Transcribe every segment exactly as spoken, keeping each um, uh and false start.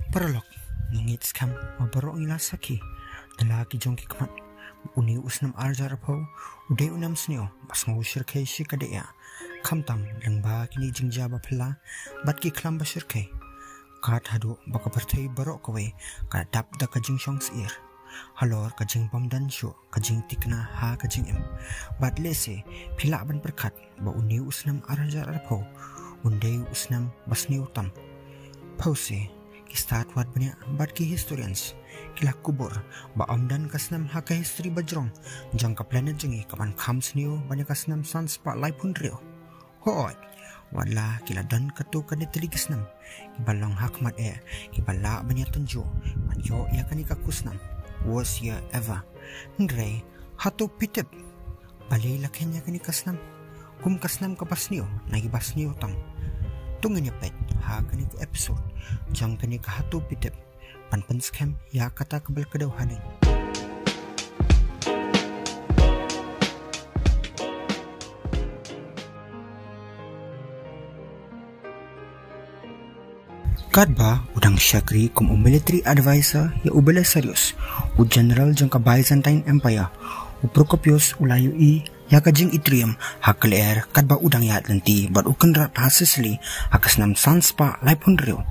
Paralok, ngi ngeit skhem ba baroh ngi la sakhi da la ki jong ki khmat ba une u snem ar hajar arphew u dei u snem sniew ba sngew shyrkhei shikatdei, khamtam lyngba kine ki jingjia ba phylla bad ki khlam ba shyrkhei. Kat haduh ba ka pyrthei baroh kawei ka dap da ka jingshong syier halor ka jingbymdon shuh ka jingthikna ha ka jingim. Bad lehse phi lah ban pyrkhat ba une u snem ar hajar arphew un dei u snem ba sniew tam. Phewse, ki stad wad bniah bad ki historians ki la kubur ba ym don ka snem ha ka history ba jrong jong ka planet jong ngi ka ban kham sniew ban ïa ka snem san spah laiphew hynriew. Hooid, wat la ki la don katto katne tylli ki snem ki ba long ha khmat eh ki ba lah ban ïatynjuh ban ïoh ïa kane ka khusnam, worst year ever. Hynrei, hato phi tip balei la kheiñ ïa kane ka snem kum ka snem ka ba sniew na ki ba sniew tam? To ngin ïa peit ha kane ka episode jong kane ka Hato Phi Tip ban pynskhem ïa kata ka bynta ka dei haneng. Katba u dang shakri kum u military advisor ïa u Belisarius, u general jong ka Byzantine Empire, u Procopius u la ïohi ïa ka jingitriem ha ka lyer katba u dang ïaid lynti bad u kynrad ha Sicily ha ka snem san spah laiphew hynriew.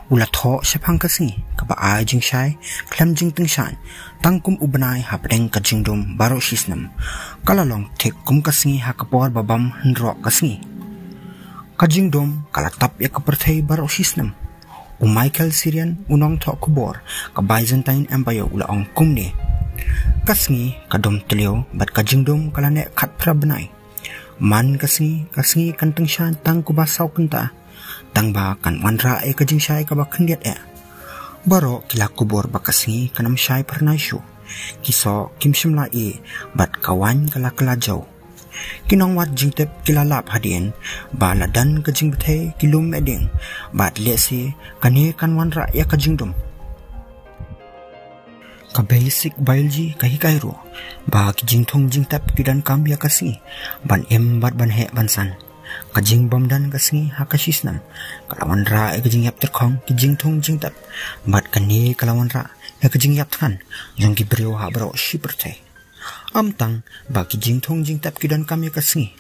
U la thoh shaphang ka sngi kaba ai jingshai khlem jingtyngshaiñ tang kum u bnai hapdeng ka jingdum baroh shi snem. Ka la long thik kum ka sngi ha ka por ba bam hynroh ka sngi. Ka jingdum ka la tap ïa ka pyrthei baroh shi snem. U Michael Syrian, u nongthoh khubor ka Byzantine Empire, u la ong kumne: Ka sngi ka dum tliaw bad ka jingdum ka la neh khatphra bnai. Man ka sngi, ka sngi kan tyngshaiñ tang kumba saw kynta, tang ba kan wanrah ïa ka jingshai kaba khyndiat eh. Baroh ki la kubur ba ka sngi kan ym shai phyrnai shuh. Ki soh kim shym la ïeh bad ka waiñ ka la kylla jaw. Ki nongwad jingtip ki la lap hadien ba la don ka jingbthei ki lum meding bad lehse kane kan wanrah ïa ka jingdum. Ka basic biology ka hikai ruh ba ki jingthung jingtep ki donkam ïa ka sngi ban im bad ban heh ban san. Ka jingbymdon ka sngi ha ka shisnem ka la wanrah ïa ka jingïap tyrkhong ki jingthung jingtep, bad kane ka la wanrah ïa ka jingïap thngan jong ki briew ha baroh shi pyrthei. Ym tang ba ki jingthung jingtep ki donkam ïa ka sngi,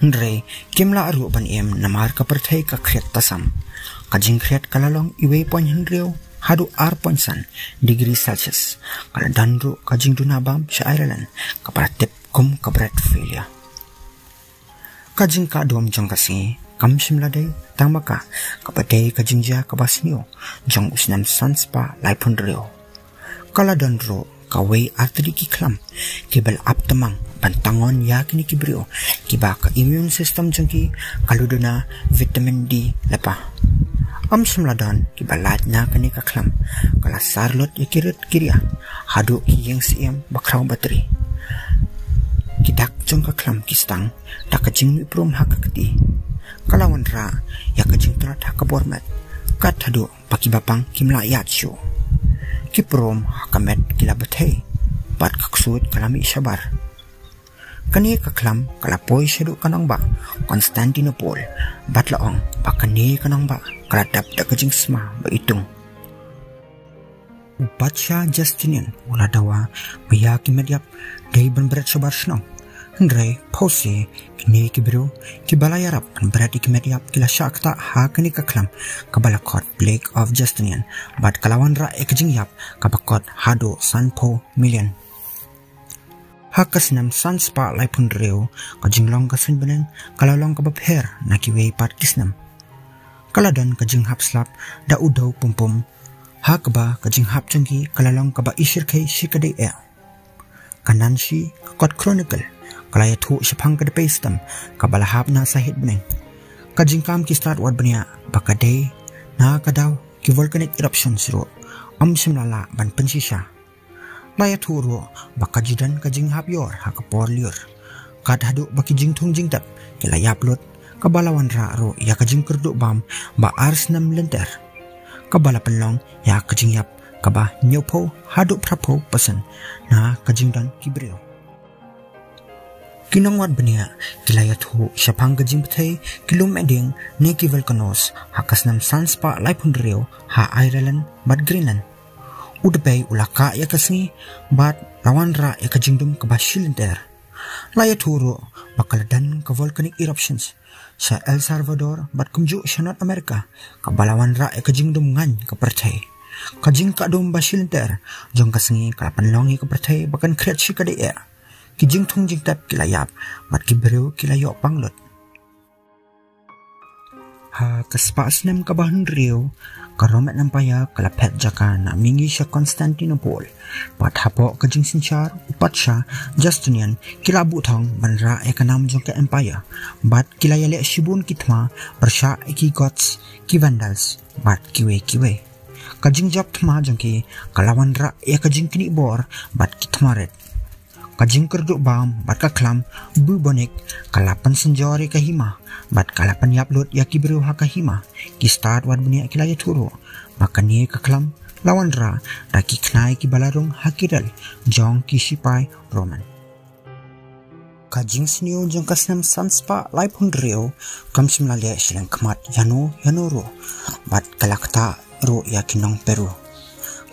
hynrei kim lah ruh ban im namar ka pyrthei ka khriat tasam. Ka jingkhriat ka la long iwei point hynriew haduh ar point san degree Celsius. Ka la don ruh ka jingduna bam sha Ireland kaba la tip kum ka bread failure. Ka jingkah dum jong ka sngi kam shym la dei tang ma ka kaba dei ka jingjia kaba sniew jong u snem san spah laiphew hynriew. Ka la don ruh kawei ar tylli ki khlam kiba la ap tymmen ban tang on ïa kine ki briew kiba ka immune system jong ki ka la duna vitamin D lypa. Ym shym la don kiba lait na kane ka khlam, ka la sar lut ïa ki rit ki ria haduh ki ïing syiem ba khraw ba tri. Ki dak jong ka khlam ki sdang da ka jingmih prum ha ka kti. Ka la wanrah ïa ka jingtrot ha ka bor met, kat haduh ba ki bapang kim lah ïaid shuh. Ki prum ha ka met ki la bthei bad ka ksuid ka la mih shabar. Kane ka khlam ka la poi shaduh ka nongbah Constantinople bad la ong ba kane ka nongbah ka la dap da ka jingsma ba itung. U Patsha Justinian u la dawa ba ïa ki met ïap dei ban bret shabar shnong. Hynrei phewse kine ki briew kiba la ïarap ban bret ïa ki met ïap ki la shah ktah ha kane ka khlam kaba la khot Plague of Justinian, bad ka la wanrah ïa ka jingïap kaba kot haduh sanphew million. Ha ka snem san spah laiphew hynriew, ka jinglong ka suiñ bneng ka la long kaba pher na kiwei pat ki snem. Ka la don ka jinghap slap da u dew pumpum, ha kaba ka jinghap jong ki ka la long kaba ishyrkhei shikatdei eh. Ka Nanshi, ka kot Chronicle, ka la ïathuh shaphang ka dpei stem kaba la hap na sahit bneng. Ka jingkam ki stad wad bniah ba ka dei na ka daw ki volcanic eruptions ruh ym shym la lah ban pynshisha. La ïathuh ruh ba ka ju don ka jinghap ïor ha ka por lyiur, kat haduh ba ki jingthung jingtep ki la ïap lut, kaba la wanrah ruh ïa ka jingkyrduh bam ba ar snem lynter, kaba la pynlong ïa ka jingïap kaba hynñiewphew haduh phraphew percent na ka jingdon ki briew. Ki nongwad bniah ki la ïathuh shaphang ka jingpyrthei ki lum meding ne ki volcanoes ha ka snem san spah laiphew hynriew ha Ireland bad Greenland. U dpei u la kah ïa ka sngi bad la wanrah ïa ka jingdum kaba shilynter. La ïathuh ruh ba ka la don ka volcanic eruptions sha El Salvador bad kumjuh sha North America, kaba la wanrah ïa ka jingdum ngain ka pyrthei. Ka jingkahdum ba shilynter jong ka sngi ka la pynlong ïa ka pyrthei ba kan khriat shi ka dei eh. Ki jingthung jingtep ki la ïap bad ki briew ki la ïoh pang lut. Ha ka spah snem kaba hynriew, ka Roman Empire ka la phet jaka na mihngi sha Constantinople. Bad hapoh ka jingsynshar u patsha Justinian, ki la buh thong ban rah ïa ka nam jong ka empire. Bad ki la ïaleh shibun ki thma pyrshah ïa ki Goths, ki Vandals bad kiwei kiwei. Ka jingjop thma jong ki ka la wanrah ïa ka jingknieh bor bad ki thma rit. Ka jingkyrduh bam bad ka khlam bubonic ka la pynsynjor ïa ka hima bad ka la pynïap lut ïa ki briew ha ka hima. Ki stad wad bniah ki la ïathuh ruh ba kane ka khlam la wanrah da ki khnai kiba la rung ha ki rel jong ki shipai Roman. Ka jingsniew jong ka snem san spah laiphew hynriew kam shym la leh shiliang khmat ïano ïano ruh, bad ka la ktah ruh ïa ki nong Peru.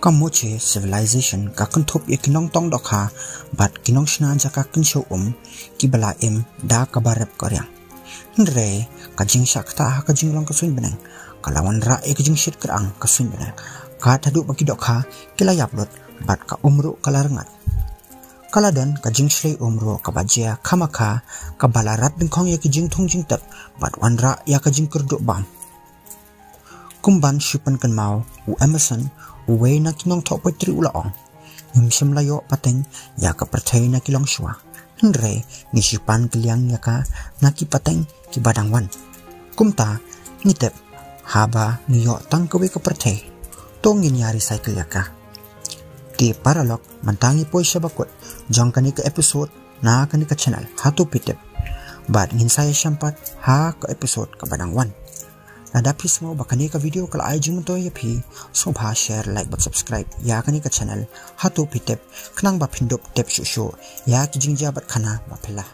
Ka Moche civilization ka kynthup ïa ki nongtong dohkha bad ki nongshna jaka kynshew um kiba la im da kaba rep ka riang. Hynrei ka jingshah ktah ha ka jinglong ka suiñ bneng ka la wanrah ïa ka jingshit kyrang ka suiñ bneng. Kat haduh ba ki dohkha ki la ïap lut bad ka um ruh ka la rngat. Ka la don ka jingshlei um ruh kaba jia khamkha, kaba la rat dyngkhong ïa ki jingthung jingtep bad wanrah ïa ka jingkyrduh bam. Kum ban shu pynkynmaw, u Emerson, uwei na ki nongthoh poetry, u la ong: "Ngim shym la ïoh pateng ïa ka pyrthei na ki longshuwa, hynrei ngi shu pan kylliang ïa ka na ki pateng kiba dang wan. Kumta ngi tip, haba ngi ïoh tang kawei ka pyrthei, to ngin ïa recycle ïa ka." Te paralok, mynta ngi poi sha ba kut jong kane ka episode na kane ka channel Hato Phi Tip, bad ngin sa ïashem pat ha ka episode kaba dang wan. Lada phi sngew ba kane ka video ka la ai jingmyntoi ïa phi, sngewbha share, like bad subscribe ïa kane ka channel Hato Phi Tip, khnang ba phin dup tip shuh shuh ïa ki jingjia bad khana ba phi lah.